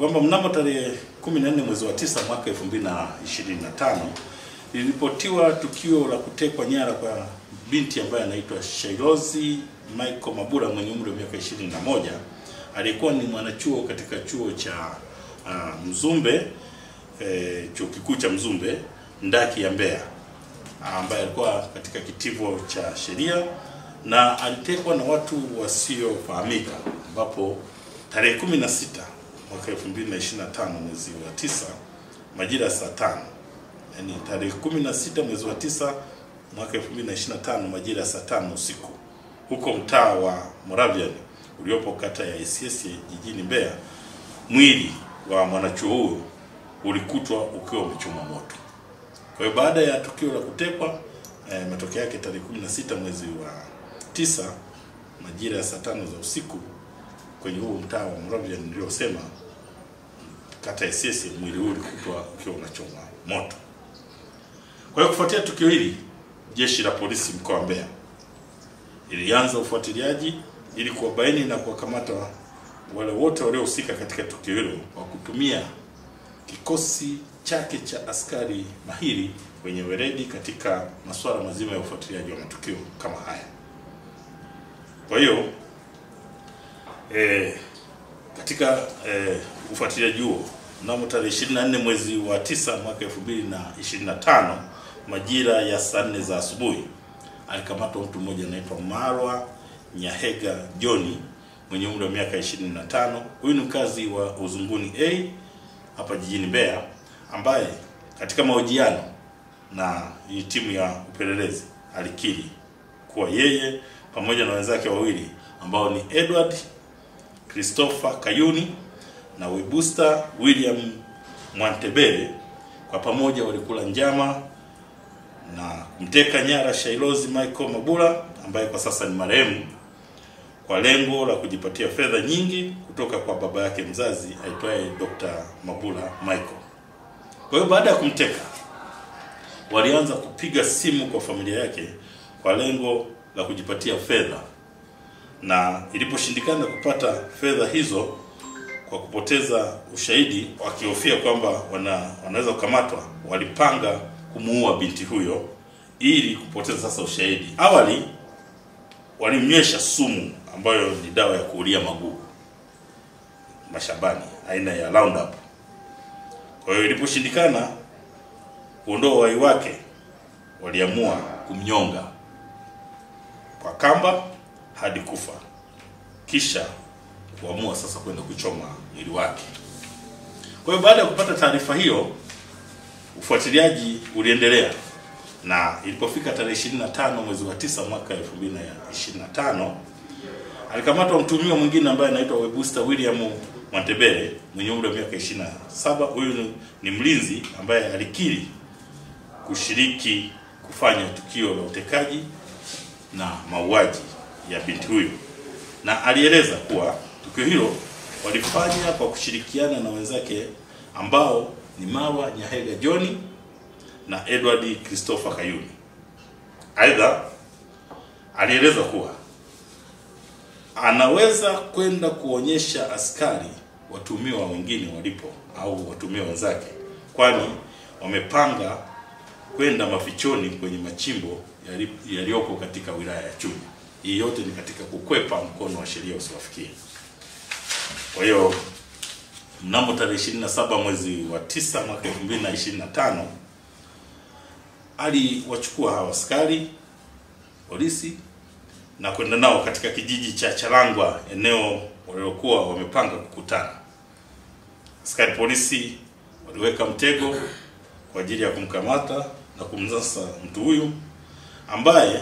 Kwamba mnamo tarehe 14 mwezi wa 9 mwaka 2025 lilipotiwa tukio la kutekwa nyara kwa binti ambaye anaitwa Shairozi Michael Mabula mwenye umri wa miaka 21, aliyekuwa ni mwanachuo katika chuo cha Mzumbe, chuo kikuu cha Mzumbe Ndaki ya Mbeya, ambaye alikuwa katika kitivo cha sheria na alitekwa na watu wasiofahamika, ambapo tarehe 16 mwaka 2025 mwezi wa 9 majira saa 5, yani tarehe 16 mwezi wa 9 mwaka 2025 majira saa 5 usiku, huko mtaa wa Moravian uliopo kata ya Isyesye jijini Mbeya, mwili wa mwanachuo huyo ulikutwa ukiwa umechomwa moto. Kwa hiyo baada ya tukio la kutekwa, matokeo yake tarehe 16 mwezi wa 9 majira ya saa 5 za usiku kwenye huo mtaa wa Moravian niliosema kata ya Isyesye, mwili huu ulikutwa ukiwa unachomwa moto. Kwa hiyo kufuatia tukio hili, jeshi la polisi mkoa wa Mbeya ilianza ufuatiliaji ili kuwabaini na kuwakamata wale wote waliohusika katika tukio hilo kwa kutumia kikosi chake cha askari mahiri wenye weledi katika masuala mazima ya ufuatiliaji wa matukio kama haya. Kwa hiyo katika ufuatiliaji huo, mnamo tarehe 24 mwezi wa 9 mwaka 2025 majira ya saa 4 za asubuhi alikamatwa mtu mmoja anaitwa Marwa Nyahega Johnny mwenye umri wa miaka 25. Huyu ni mkazi wa Uzunguni A hapa jijini Mbeya, ambaye katika mahojiano na hii timu ya upelelezi alikiri kuwa yeye pamoja na wenzake wawili ambao ni Edward Christopher Kayuni na Webuster William Mwantebele kwa pamoja walikula njama na kumteka nyara Shairozi Michael Mabula ambaye kwa sasa ni marehemu, kwa lengo la kujipatia fedha nyingi kutoka kwa baba yake mzazi aitwaye Dr. Mabula Michael. Kwa hiyo baada ya kumteka, walianza kupiga simu kwa familia yake kwa lengo la kujipatia fedha, na iliposhindikana kupata fedha hizo kwa kupoteza ushahidi, wakihofia kwamba wanaweza kukamatwa, walipanga kumuua binti huyo ili kupoteza sasa ushahidi. Awali walimnywesha sumu ambayo ni dawa ya kuulia magugu mashambani aina ya Roundup. Kwa hiyo iliposhindikana kuondoa uhai wake, waliamua kumnyonga kwa kamba hadi kufa, kisha kuamua sasa kwenda kuchoma mwili wake. Kwa hiyo baada ya kupata taarifa hiyo, ufuatiliaji uliendelea, na ilipofika tarehe 25 mwezi wa 9 mwaka 2025 alikamatwa mtuhumiwa mwingine ambaye anaitwa Webuster William Mwantebele mwenye umri wa miaka 27. Huyu ni mlinzi ambaye alikiri kushiriki kufanya tukio la utekaji na mauaji ya binti huyu, na alieleza kuwa tukio hilo walifanya kwa kushirikiana na wenzake ambao ni Marwa Nyahega Johnny na Edward Christopher Kayuni. Aidha, alieleza kuwa anaweza kwenda kuonyesha askari watuhumiwa wengine walipo au watuhumiwa wenzake, kwani wamepanga kwenda mafichoni kwenye machimbo yaliyopo katika wilaya ya Chunya. Hii yote ni katika kukwepa mkono wa sheria usiwafikie. Kwa hiyo mnamo tarehe 27 mwezi wa 9 mwaka 2025 aliwachukua hawa askari polisi na kwenda nao katika kijiji cha Chalangwa, eneo waliokuwa wamepanga kukutana. Askari polisi waliweka mtego kwa ajili ya kumkamata na kumnasa mtu huyu ambaye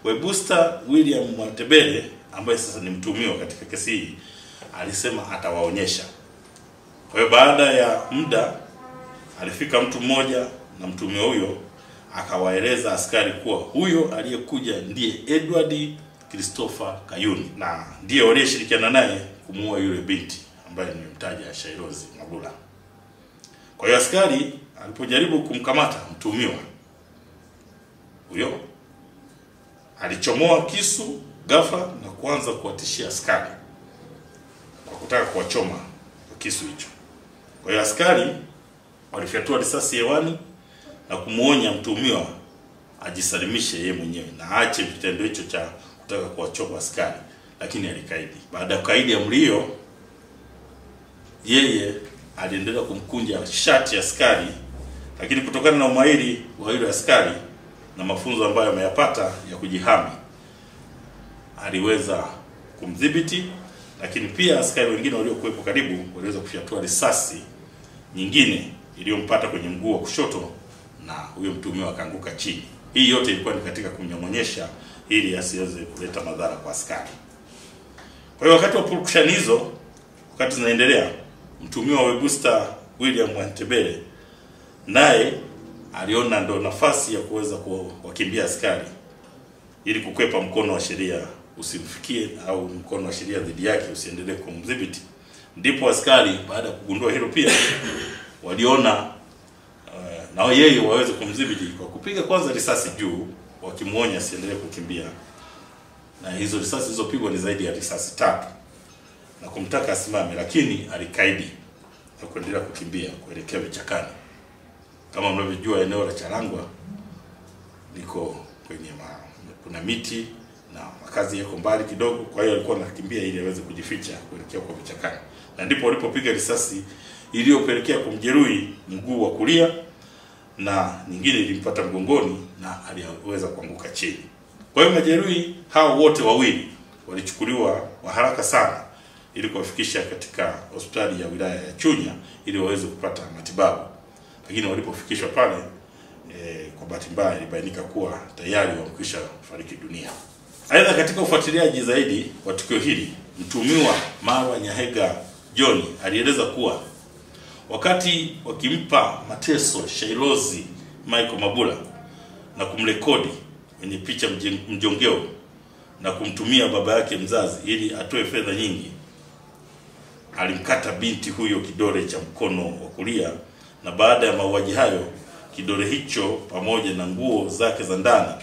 Webuster William Mwantebele, ambaye sasa ni mtuhumiwa katika kesi hii, alisema atawaonyesha. Kwa hiyo baada ya muda alifika mtu mmoja na mtuhumiwa huyo akawaeleza askari kuwa huyo aliyekuja ndiye Edward Christopher Kayuni na ndiye waliyeshirikiana naye kumuua yule binti ambaye nimemtaja, Shairozi Mabula. Kwa hiyo askari alipojaribu kumkamata mtuhumiwa huyo, alichomoa kisu ghafla na kuanza kuwatishia askari kwa kutaka kuwachoma kwa kisu hicho. Kwa hiyo askari walifyatua risasi hewani na kumuonya mtuhumiwa ajisalimishe yeye mwenyewe na aache kitendo hicho cha kutaka kuwachoma askari, lakini alikaidi. Baada ya kukaidi amri hiyo, yeye aliendelea kumkunja shati askari, lakini kutokana na umahiri wa yule askari na mafunzo ambayo ameyapata ya kujihami, aliweza kumdhibiti. Lakini pia askari wengine waliokuwepo karibu waliweza kufyatua risasi nyingine iliyompata kwenye mguu wa kushoto na huyo mtuhumiwa akaanguka chini. Hii yote ilikuwa ni katika kumnyong'onyesha ili asiweze kuleta madhara kwa askari. Kwa hiyo wakati wa purukushani hizo, wakati zinaendelea, mtuhumiwa Webuster William Mwantebele naye aliona ndo nafasi ya kuweza kuwakimbia askari ili kukwepa mkono wa sheria usimfikie au mkono wa sheria dhidi yake usiendelee kumdhibiti. Ndipo askari baada ya kugundua hilo pia waliona na yeye waweze kumdhibiti kwa kupiga kwanza risasi juu, wakimuonya asiendelee kukimbia, na hizo risasi zilizopigwa ni zaidi ya risasi 3, na kumtaka asimame, lakini alikaidi na kuendelea kukimbia kuelekea vichakani. Kama mnavyojua, eneo la Charangwa liko kwenye kuna miti na makazi yako mbali kidogo, kwa hiyo alikuwa anakimbia ili aweze kujificha kuelekea kwa vichakani, na ndipo walipopiga risasi iliyopelekea kumjeruhi mguu wa kulia na nyingine ilimpata mgongoni na aliweza kuanguka chini. Kwa hiyo majeruhi hao wote wawili walichukuliwa kwa haraka sana ili kuwafikisha katika hospitali ya wilaya ya Chunya ili waweze kupata matibabu. Lakini walipofikishwa pale, kwa bahati mbaya ilibainika kuwa tayari wamekwisha fariki dunia. Aidha, katika ufuatiliaji zaidi wa tukio hili, mtuhumiwa Marwa Nyahega John alieleza kuwa wakati wakimpa mateso Shairozi Michael Mabula na kumrekodi kwenye picha mjongeo na kumtumia baba yake mzazi ili atoe fedha nyingi, alimkata binti huyo kidole cha mkono wa kulia, na baada ya mauaji hayo kidole hicho pamoja na nguo zake za ndani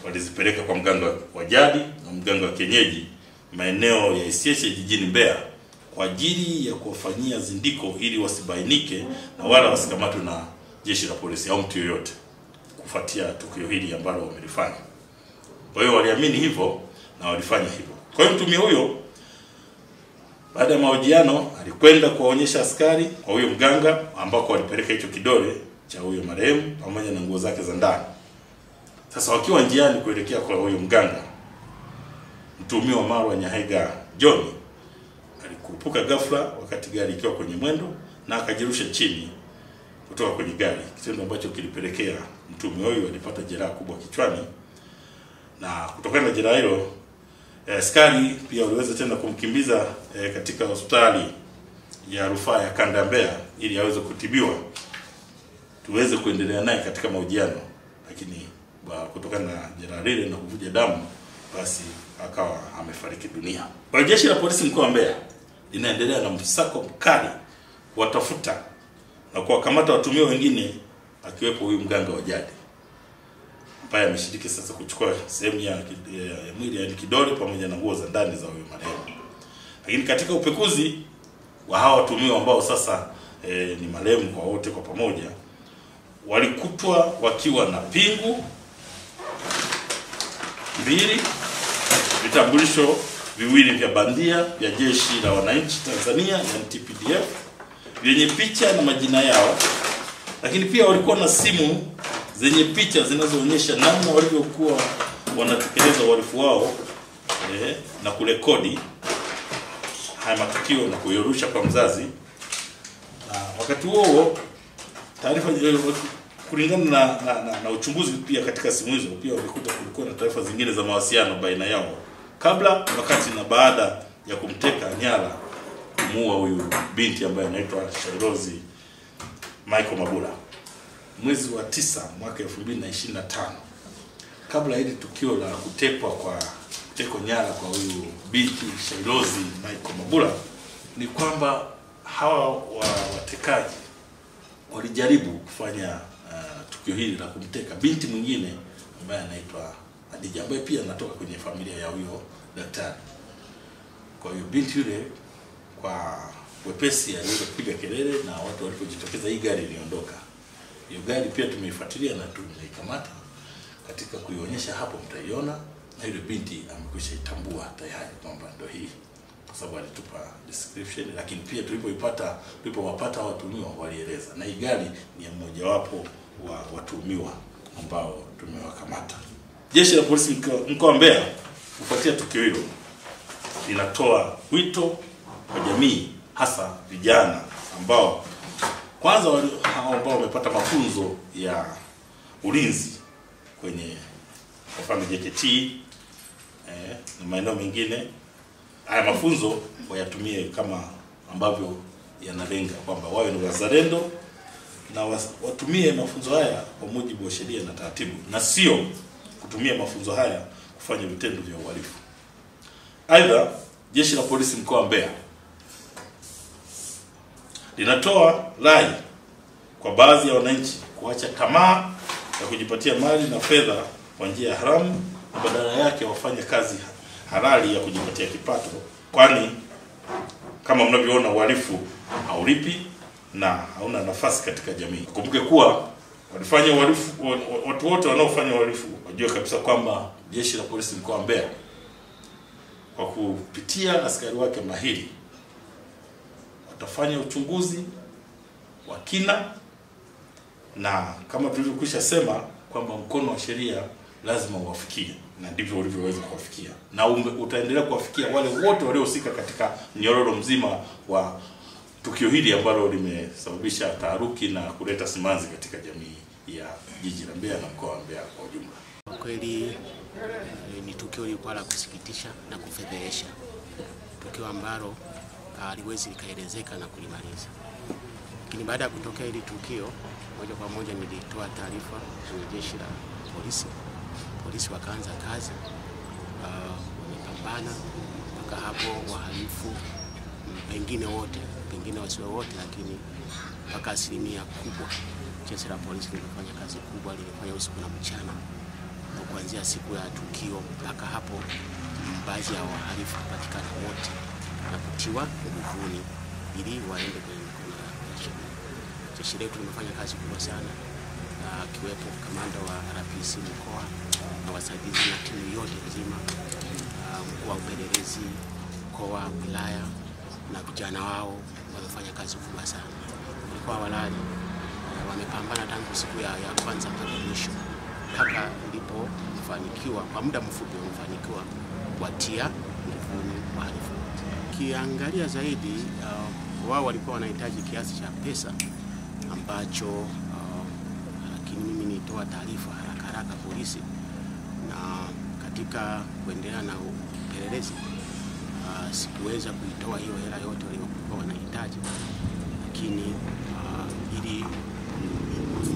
walizipeleka kwa mganga wa jadi na mganga wa kienyeji maeneo ya Isyesye jijini Mbeya kwa ajili ya kuwafanyia zindiko ili wasibainike na wala wasikamatwe na jeshi la polisi au mtu yoyote kufuatia tukio hili ambalo wamelifanya. Kwa hiyo waliamini hivyo na walifanya hivyo. Kwa hiyo mtumia huyo baada ya mahojiano alikwenda kuwaonyesha askari kwa huyo mganga ambako walipeleka hicho kidole cha huyo marehemu pamoja na nguo zake za ndani. Sasa wakiwa njiani kuelekea kwa huyo mganga, mtuhumiwa Marwa Nyahega John alikurupuka ghafla wakati gari ikiwa kwenye mwendo na akajirusha chini kutoka kwenye gari, kitendo ambacho kilipelekea mtuhumiwa huyo alipata jeraha kubwa kichwani. Na kutokana na jeraha hilo, askari pia waliweza tena kumkimbiza katika hospitali ya rufaa ya kanda ya Mbeya ili aweze kutibiwa, tuweze kuendelea naye katika mahojiano, lakini kutokana na jeraha lile na kuvuja damu basi akawa amefariki dunia. Kwa jeshi la polisi mkoa wa Mbeya linaendelea na msako mkali kuwatafuta na kuwakamata watuhumiwa wengine akiwepo huyu mganga wa jadi ambaye ameshiriki sasa kuchukua sehemu ya mwili, yaani kidole pamoja na nguo za ndani za huyu marehemu. Lakini katika upekuzi wa hawa watuhumiwa ambao sasa ni marehemu kwa wote kwa pamoja, walikutwa wakiwa na pingu 2, vitambulisho viwili vya bandia vya Jeshi la Wananchi Tanzania yani TPDF vyenye picha na majina yao, lakini pia walikuwa na simu zenye picha zinazoonyesha namna walivyokuwa wanatekeleza uhalifu wao na kurekodi haya matukio na kuyorusha kwa mzazi. Na wakati huo taarifa kulingana na uchunguzi pia katika simu hizo pia walikuta kulikuwa na taarifa zingine za mawasiliano baina yao kabla, wakati na baada ya kumteka nyara kumuua huyu binti ambaye anaitwa Shairozi Michael Mabula. Mwezi wa 9 mwaka 2025, kabla hili tukio la kutekwa nyara kwa huyu binti Shairozi Michael Mabula, ni kwamba hawa watekaji walijaribu kufanya tukio hili la kumteka binti mwingine ambaye anaitwa Adija, ambaye pia anatoka kwenye familia ya huyo daktari. Kwa hiyo binti yule kwa wepesi aliweza kupiga kelele na watu walipojitokeza hii gari iliondoka. Hiyo gari pia tumeifuatilia na tumeikamata. Katika kuionyesha hapo mtaiona, na yule binti amekwisha itambua tayari kwamba ndio hii, kwa sababu alitupa description. Lakini pia tulipowapata watuhumiwa walieleza, na hii gari ni mmojawapo wa watuhumiwa ambao tumewakamata. Jeshi la Polisi mkoa wa Mbeya kufuatia tukio hilo linatoa wito kwa jamii, hasa vijana ambao kwanza ambao wamepata mafunzo ya ulinzi kwenye kwa mfano JKT na maeneo mengine. Haya mafunzo wayatumie kama ambavyo yanalenga kwamba wawe ni wazalendo na watumie mafunzo haya kwa mujibu wa sheria na taratibu, na sio kutumia mafunzo haya kufanya vitendo vya uhalifu. Aidha, Jeshi la Polisi mkoa wa Mbeya linatoa rai kwa baadhi ya wananchi kuacha tamaa ya kujipatia mali na fedha kwa njia haramu, na badala yake wafanye kazi halali ya kujipatia kipato, kwani kama mnavyoona uhalifu haulipi na hauna nafasi katika jamii. Kumbuke kuwa walifanya uhalifu, watu wote wanaofanya uhalifu wajue kabisa kwamba Jeshi la Polisi mkoa wa Mbeya kwa kupitia askari wake mahiri watafanya uchunguzi wa kina, na kama tulivyokwisha sema kwamba mkono wa sheria lazima uwafikie, na ndivyo ulivyoweza kuwafikia, na utaendelea kuwafikia wale wote waliohusika katika mnyororo mzima wa tukio hili ambalo limesababisha taharuki na kuleta simanzi katika jamii ya jiji la Mbeya na mkoa wa Mbeya kwa ujumla. Kwa kweli ni tukio lilikuwa la kusikitisha na kufedhehesha, tukio ambalo haliwezi likaelezeka na kulimaliza. Lakini baada ya kutokea hili tukio, moja kwa moja nilitoa taarifa kwenye jeshi la polisi. Polisi wakaanza kazi, wamepambana mpaka hapo wahalifu pengine wote, pengine wasiwe wote, lakini mpaka asilimia kubwa jeshi la polisi lilifanya kazi kubwa, lilifanya usiku na mchana. Na kuanzia siku ya tukio mpaka hapo baadhi ya wahalifu kupatikana wote na kutiwa nguvuni ili waende kwenye mikono ya sheria. Jeshi letu limefanya kazi kubwa sana, akiwepo kamanda wa RPC mkoa na wasaidizi na timu yote nzima, mkuu wa upelelezi mkoa, wilaya na vijana wao wamefanya kazi kubwa sana. Walikuwa walali, wamepambana tangu siku ya kwanza mpaka mwisho, mpaka ilipofanikiwa kwa muda mfupi wamefanikiwa kuwatia nguvuni wahalifu. Kiangalia zaidi, wao walikuwa wanahitaji kiasi cha pesa ambacho lakini mimi nilitoa taarifa haraka haraka polisi, na katika kuendelea na upelelezi sikuweza kuitoa hiyo hela yote waliokuwa wanahitaji, lakini ili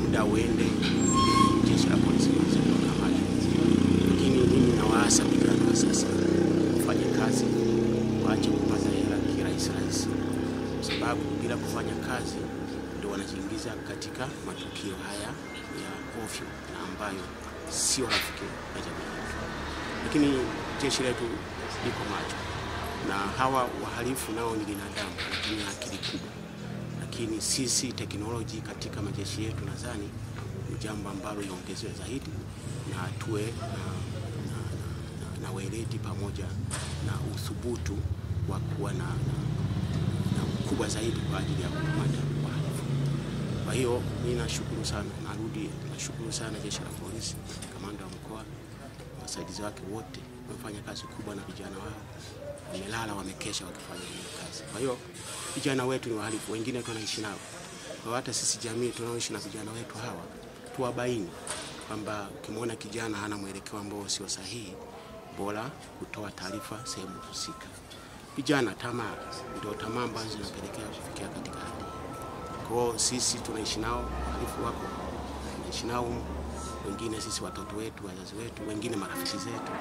muda uende ili jeshi la polisi liweze kuwakamata. Lakini mimi nawaasa vijana wa sasa wafanye kazi, waache kupata hela kirahisi rahisi, kwa sababu bila kufanya kazi ndio wanajiingiza katika matukio haya ya ovyo na ambayo sio rafiki na jamii yetu. Lakini jeshi letu liko macho, na hawa wahalifu nao ni binadamu, wanatumia akili kubwa. Lakini sisi teknoloji katika majeshi yetu nadhani ni jambo ambalo liongezewe zaidi, na tuwe na weledi pamoja na uthubutu wa kuwa na mkubwa zaidi kwa ajili ya kukamata wahalifu. Kwa hiyo mimi nashukuru sana, narudi nashukuru sana jeshi la polisi, kamanda wa mkoa, wasaidizi wake wote wamefanya kazi kubwa na vijana wao wamelala, wamekesha wakifanya hiyo kazi. Kwa hiyo vijana wetu ni wahalifu, wengine tunaishi nao. Kwa hata sisi jamii tunaoishi na vijana wetu hawa tuwabaini kwamba ukimwona kijana hana mwelekeo ambao sio sahihi, bora kutoa taarifa sehemu husika. Vijana tamaa ndio tamaa ambazo zinapelekea kufikia katika hali. Kwa hiyo sisi tunaishi nao, wahalifu wako tunaishi nao, wengine sisi watoto wetu, wazazi wetu, wengine marafiki zetu.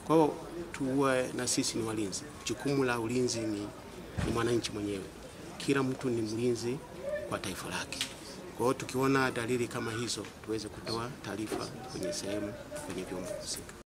Kwa hiyo tuwe na sisi ni walinzi. Jukumu la ulinzi ni mwananchi mwenyewe. Kila mtu ni mlinzi kwa taifa lake. Kwa hiyo tukiona dalili kama hizo tuweze kutoa taarifa kwenye sehemu, kwenye vyombo husika.